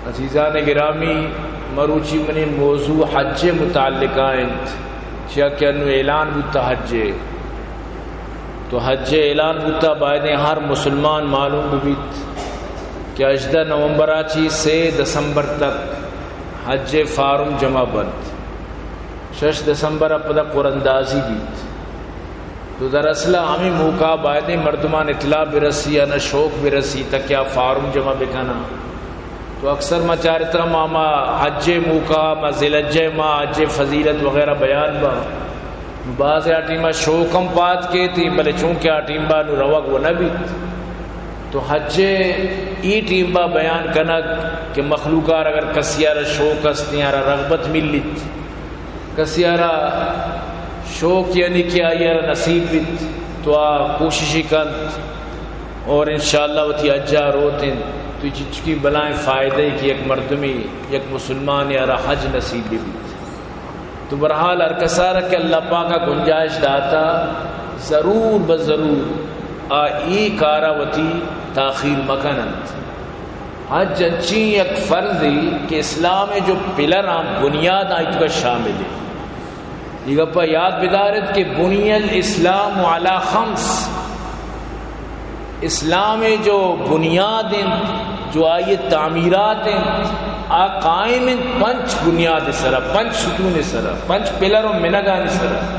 عزیزان گرامی، مروچی منی موضوع حج متعلقہ انت، چیا کہ انو اعلان بوتا حج، تو حج اعلان بوتا، بایدیں ہر مسلمان معلوم ببیت کہ ہژدہ نومبر آ چی سے دسمبر تک حج فارم جمع بنت، شش دسمبر ء پدا قرندازی بیت۔ تو در اصل ہمیں موقع بایدیں مردمان اطلاع برسی، آنا شوق برسی تاکہ آ فارم جمع بکناں۔ تو اکثر ما چارتا ما، ما حج موقع، ما ذی الحجہ، ما حج فضیلت وغیرہ بیان با۔ بعض آ ٹیم شوق ہم پات کیتی، بلے چونکہ آ ٹیم با نو روگ و نہ بیت۔ تو حج ای ٹیم با بیان کنگ کہ مخلوقار اگر کسی آرا شوق است یا آرا رغبت ملیت، کسی آرا شوق یعنی کہ آئی آرا نصیب بیت تو آ کوششی کنت اور انشاءاللہ وتی حجا روت انت۔ تو چچکی بلائیں فائدہ کہ یک مردمی، یک مسلمان آرا حج نصیب بیت۔ تو بہرحال ہر کسارا کہ اللہ پاکا گنجائش داتا، ضرور بضرور آ ای کارا وتی تاخیر مکننت۔ حج انچیں یک فرضے کہ اسلام جو پلر آں، بنیاد آئی توکا شامل ہے۔ یہ گپا یاد بدارت کہ بنی الاسلام علی خمس، اسلام جو بنیاد انت، جو آئی تعمیرات انت، آ قائم انت پنچ بنیاد سرا، پنچ ستون سرا، پنچ پلر و منگانی سرا۔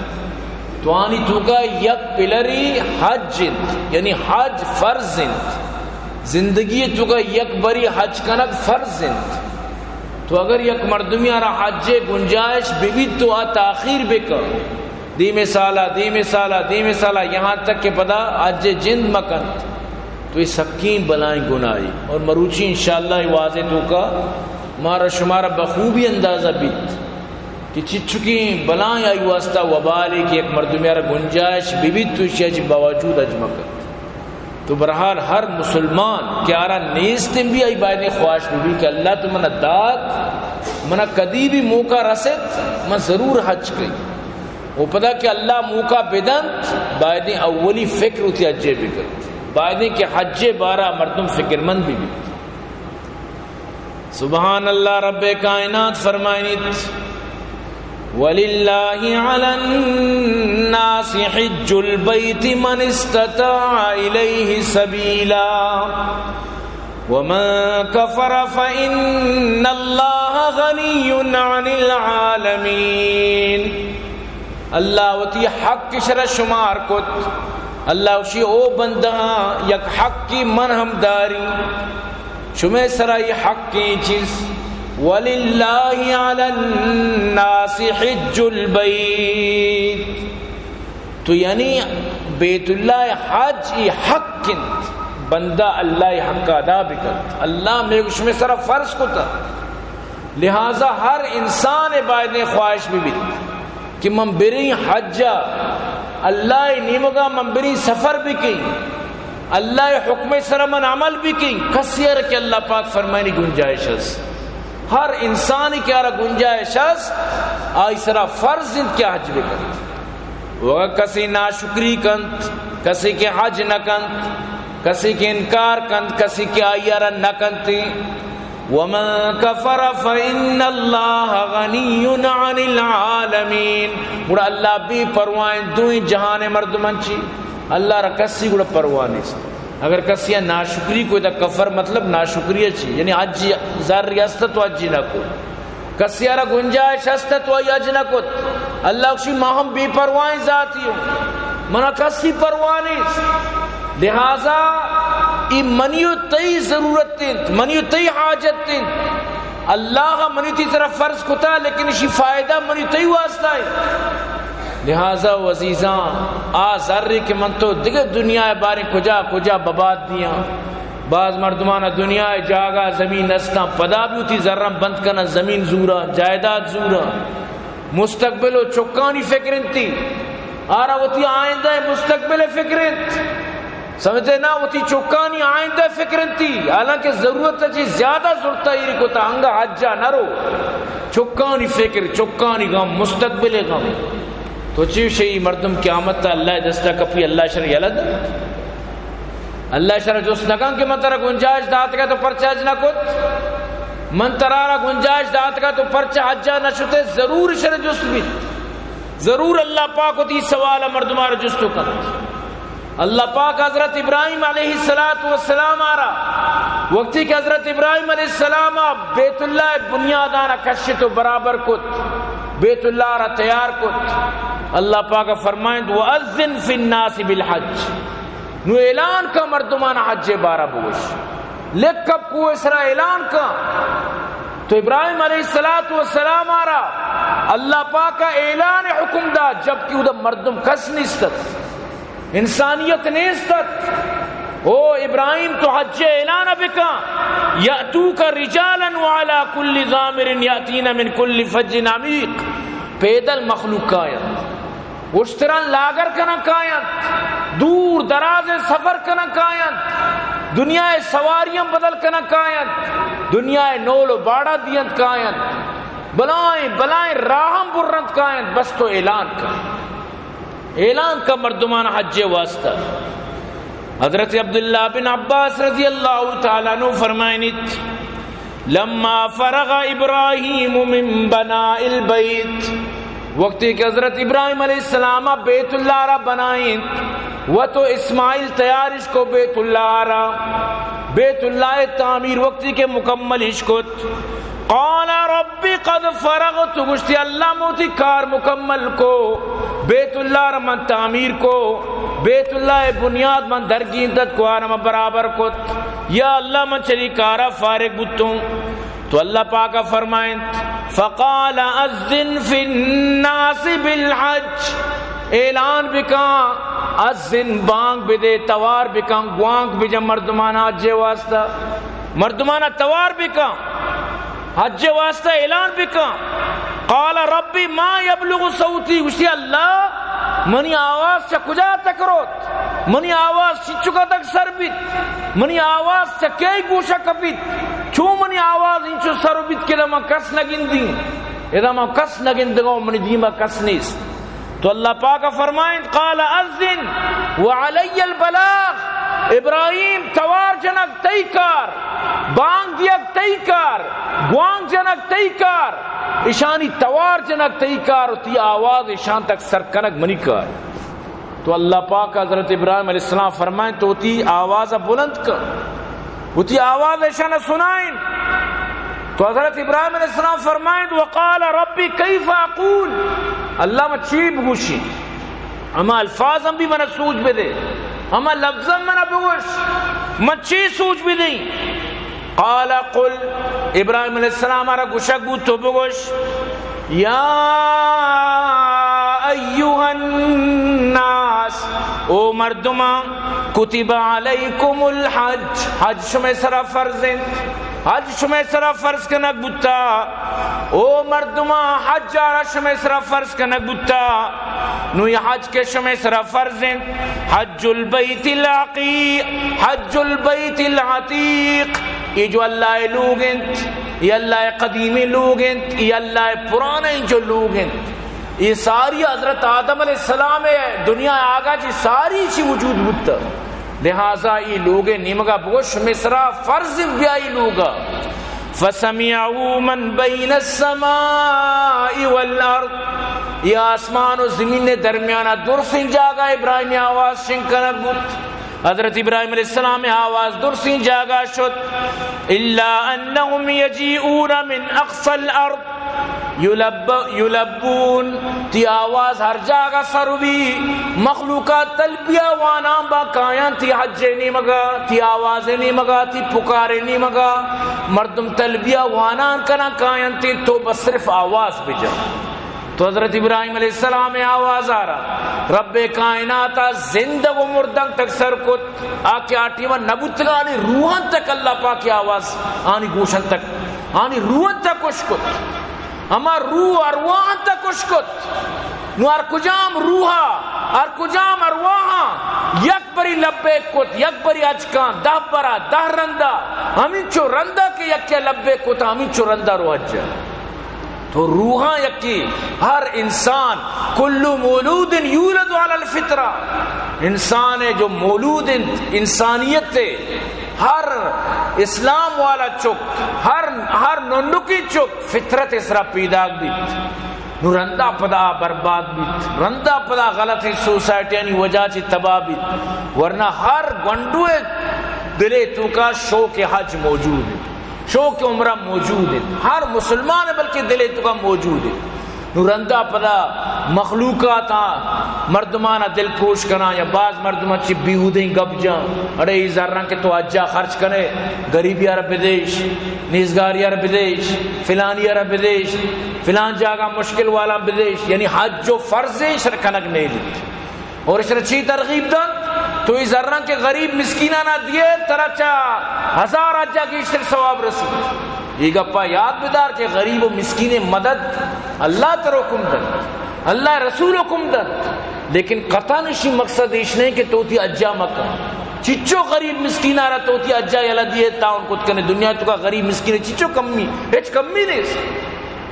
تو آنی توکا یک پلری حج انت، یعنی حج فرض انت۔ زندگی توکا یک بری حج کنگ فرض انت۔ تو اگر یک مردمی آرا حج گنجائش ببیت تو آ تاخیر بکن، دیمی سالا، دیمی سالا، دیمی سالا، یہاں تک کہ پدا حج جند مکنت، تو یہ سکیں بلائیں گناہی۔ اور مروچی انشاءاللہ یہ واضح توکا مارا شمارا بخوبی اندازہ بیت کہ چچکیں بلائیں آئی واسطہ وبالے کہ یک مردمی آرا گنجائش ببیت تو اشیا چی باوجود حج مکنت۔ تو بہرحال ہر مسلمان کہ آرا نیست بھی آئی بایدیں خواہش بھی، بھی کہ اللہ تو منا دات، منا کدی بھی موقع رسیت، من ضرور حج کئی۔ و پدا کہ اللہ موقع بدنت، بایدیں اولی فکر وتی حجے بکنت۔ بایدیں کہ حجے بارا مردم فکرمند بھی بیت۔ سبحان اللہ، رب کائنات فرمائنیت، وللہ علی الناس حج البیت من استطاع الیہ سبیلا ومن کفر فإن اللہ غنی عن العالمین۔ اللہ وتی حق شرا شمار کت۔ اللہ وشی او بندہاں یک حقی من ہم داری۔ شمے سرا یہ حقیں چیز، وللہ علی الناس حج البیت۔ تو یعنی بیت اللہ حج یہ حق انت، بندہ اللہ حق ادا بکنت۔ اللہ میں شمے سرا فرض کتا، لہذا ہر انسان بایدیں خواہش بھی بیت کہ من بریں حجا، اللہ نیمگا من بریں سفر بکیں، اللہ حکم سر من عمل بکیں۔ کسی ار کہ اللہ پاک فرمانی گنجائش است، ہر انسانی کہ آرا گنجائش است، آئی سرا فرض انت کہ حج بکنت۔ و کسی ناشکری کنت، کسی کہ حج نہ کنت، کسی کہ انکار کنت، کسی کہ آئی آرا نہ کنتی، ومن کفر فإن اللہ غنی عن العالمین۔ گڑا اللہ بے پرواہ انت دوئیں جہان مردمان چی، اللہ را کسی گڑا پرواہ نیست۔ اگر کسی ناشکری کو، دا کفر مطلب ناشکری چی، یعنی حج زر ریاست تو حج نہ کو، کسی آرا گنجائش است تو آئی حج نہ کت۔ اللہ گوشی ما ہم بے پرواہیں ذاتی ہوں، منا کسی پرواہ نیست۔ لہذا ای منی و تئی ضرورت انت، منی و تئی حاجت انت۔ اللہ منی تئی طرف فرض کتا، لیکن اشی فائدہ منی تئی واسطہ انت۔ لہذا و عزیزاں، آ زر کہ من تو دگہ دنیا بارے کجا کجا بباد دیاں۔ بعض مردمان دنیا جاگہ زمین استاں، پدا بھی وتی زراں بند کنن، زمین زوراں، جائیداد زوراں۔ مستقبل و چکانی فکر انتی، آرا وتی آئندہ مستقبل فکر انت۔ سمجھتے نا، وتی چکانی آئندہ فکر انتی، حالانکہ ضرورت چی زیادہ ضرورت ایری کو تا انگا حجا نہ رو۔ چکانی فکر، چکانی غم، مستقبل غم۔ تو چی شئی مردم قیامت تا اللہ دستا کپی، اللہ شر یلد؟ اللہ شر جست نکن کہ من ترا گنجائش داتگا تو پرچہ حج نہ کت؟ من ترا را گنجائش داتگا، تو پرچہ حجا نہ شتے؟ ضرور شر جست بیت، ضرور اللہ پاک وتی سوال مردمار جستو کنت۔ اللہ پاک حضرت ابراہیم علیہ الصلوۃ والسلام آرا، وقتی کہ حضرت ابراہیم علیہ السلام بیت اللہ بنیادانا کشت و برابر کت، بیت اللہ را تیار کت، اللہ پاک فرمائند، وَأَذِّن فِي النَّاسِ بِالْحَجِّ۔ نو اعلان کا، مردمان حج بارا بگوش۔ لکھ کپ کوہ سرا اعلان کا۔ تو ابراہیم علیہ الصلوۃ والسلام آرا اللہ پاک اعلان حکم دا، جبکہ ادا مردم کس نیستت، انسانیت نیستت۔ او ابراہیم، تو حج اعلان بکا، یأتوک رجالا وعلی کل ضامر یأتین من کل فج عمیق۔ پیدل مخلوق کاینت، اشتران لاگر کنن کاینت، دور دراز سفر کنن کاینت، دنیا سواریاں بدل کنن کاینت، دنیا نول و باڑا دینت کاینت، بلائیں بلائیں راہم برنت کاینت۔ بس تو اعلان کن، اعلان کا مردمان حج واسطہ۔ حضرت عبداللہ بن عباس رضی اللہ تعالی عنہ فرمائنیت، لما فرغ ابراہیم من بناء البیت، وقتی کہ حضرت ابراہیم علیہ السلام بیت اللہ را بنائینت، و تو اسماعیل تیارش کو بیت اللہ را، بیت اللہ تعمیر وقتی کہ مکمل اش کت، قال رب قد فرغت، گوشتی، اللہ، من وتی کار مکمل کو، بیت اللہ را من تعمیر کو، بیت اللہ بنیاد من درگیندت کو، آرا من برابر کت۔ یا اللہ، من چری کارا فارغ بوتوں۔ تو اللہ پاکا فرمائنت، فقال اذن فی الناس بالحج، اعلان بکاں، اذن، بانگ بدے، توار بکاں، گوانک بجن مردمانا حج واسطہ، مردمانا توار بکاں، حج واسطہ اعلان بکاں۔ قال ربی ما یبلغ صوتی، گوشتی، اللہ، منی آواز چہ کجا تک روت؟ منی آواز چنچکا تک سر بیت؟ منی آواز چہ کئی گوشا کپیت؟ چون منی آواز انچو سر بیت کہ ادا من کس نہ گندی، ادا من کس نہ گندگا، منی دیما کس نیست۔ تو اللہ پاک فرمائنت، قال اذن وعلی البلاغ، ابراہیم، توار جنگ تئی کار، بانگ دیگ تئی کار، گوانک جنگ تئی کار، اشانی توار جنگ تئی کار، و تی آواز اشان تک سر کنگ منی کار۔ تو اللہ پاک حضرت ابراہیم علیہ السلام فرمائنت، تو وتی آواز بلند کن، وتی آواز اشان سنائن۔ تو حضرت ابراہیم علیہ السلام فرمائنت، وقال ربی کیف اقول، اللہ، من چی بگوشی؟ ہما الفاظ ہم بھی من سوج بدے، ہما لفظ ہم من بگوش، من چی سوج بدیں؟ قال قل، ابراہیم علیہ السلام آرا گوشگ بوت، تو بگوش، یا ایھا الناس، او مردماں، کتب علیکم الحج، حج شمئے سرا فرض انت، حج شمئے سرا فرض کنگ بوتا۔ او مردماں، حج آرا شمئے سرا فرض کنگ بوتا۔ نو یہ حج کہ شمئے سرا فرض انت، حج البیت العقیق، حج البیت العتیق، یہ جو اللہ لوگ انت، یہ اللہ قدیمی لوگ انت، یہ اللہ پرانے جو لوگ انت، یہ ساری حضرت آدم علیہ السلام دنیا آگا چی ساری چی وجود بوتا۔ لہذا ای لوگ نیمگا بگوش، شمئے سرا فرض بیا ای لوگا۔ فسمعه من بین السماء والارض، یہ آسمان و زمین درمیانا درسیں جاگا ابراہیم آواز شنگ کنگ بوت۔ حضرت ابراہیم علیہ السلام آواز درسیں جاگا شت۔ الا انهم یجیئون من اقصی الارض یلب-، یلبون، تی آواز ہر جاگہ سر بی، مخلوقات تلبیہ وانان با کایاں تی حج نیمگا، تی آواز نیمگا، تی پکار نیمگا، مردم تلبیہ وانان کنا کایاں تی، تو بس صرف آواز بجن۔ تو حضرت ابراہیم علیہ السلام آواز آرا رب کائنات زندگ و مردگ تک سر کت۔ آ کہ آ ٹیما نبوتگانی روحان تک اللہ پاک آواز آنی گوشن تک، آنی روحان تک کش کت۔ ہما روح ارواحان تک کش کت۔ نو ہر کجام روحا، ہر کجام ارواحا یک بری لبیک کت، یک بری اچکان، دہ برا، دہ رندا، ہمینچو رندا کہ یکے لبیک کت، ہمینچو رندا رو حج۔ تو روحاں یکی، ہر انسان، کل مولود یولد علی الفطرہ، انسان ہے جو مولود انت، انسانیت ہے، ہر اسلام والا چک، ہر، ہر ننڈکی چک فطرت سرا پیداگ بیت۔ نو رندا پدا برباد بیت، رندا پدا غلط سوسائٹیانی وجہ چہ تباہ بیت۔ ورنہ ہر گونڈوے دلے توکا شوق حج موجود ہے، شوق عمرہ موجود ہے، ہر مسلمان بلکہ دلے توکا موجود ہے۔ نو رندا پدا مخلوقات آ مردمانا دلپروش کناں، یا باز مردم چی بیہودیں گپ جاں، اڑے ای زراں کہ تو حجا خرچ کنے، غریبی آرا بدیش، نیزگاری آرا بدیش، فلانی آرا بدیش، فلان جاگہ مشکل والا بدیش، یعنی حج و فرض شر کنگ نیلی۔ اور اشرا چی ترغیب دنت؟ تو ای زراں کہ غریب مسکینانا دیے، ترا چا ہزار حجا گیشتر ثواب رسی۔ یہ گپا یاد بدار کہ غریب و مسکین مدد اللہ تر حکم دنت، اللہ رسول حکم دنت، لیکن قطعاً اشی مقصد ایش نہیں کہ تو تی حجا مکن۔ چچو غریب مسکینا را تو تی حجا یلا دیے، تعاون کت کنے، دنیا توکا غریب مسکین چچو کمی، ہچ کمی نہیں۔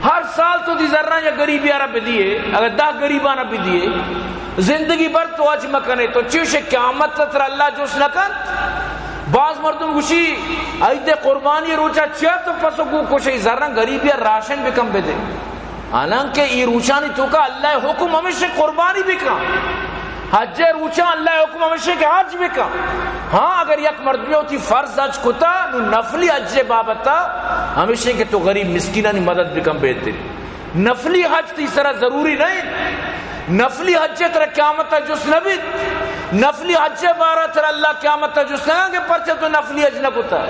ہر سال تو دی زراں یا غریبی آرا بدیے، اگر دہ غریبانا بدیے، زندگی بھر تو حج مکنے، تو چیوشے قیامت ترا اللہ جست نکنت؟ باز مردم گوشی، عید قربانی روچا چیا تو پس و گو کشے؟ زراں غریبی راشن بکن بدے۔ حالانکہ ای روچانی توکا اللہ حکم ہمیشہ قربانی بکن۔ حج روچاں اللہ حکم ہمیشہ کہ حج بکن۔ ہاں، اگر یک مردمے وتی فرض حج کتا، نو نفلی حج بابتا ہمیشہ کہ تو غریب مسکینانی مدد بکن بہتر۔ نفلی حج تی سرا ضروری نہیں۔ نفلی حج ترا قیامت جست نہ بیت۔ نفلی حج بارا ترا اللہ قیامت جست نہ کہ پرچہ تو نفلی حج نہ کتا۔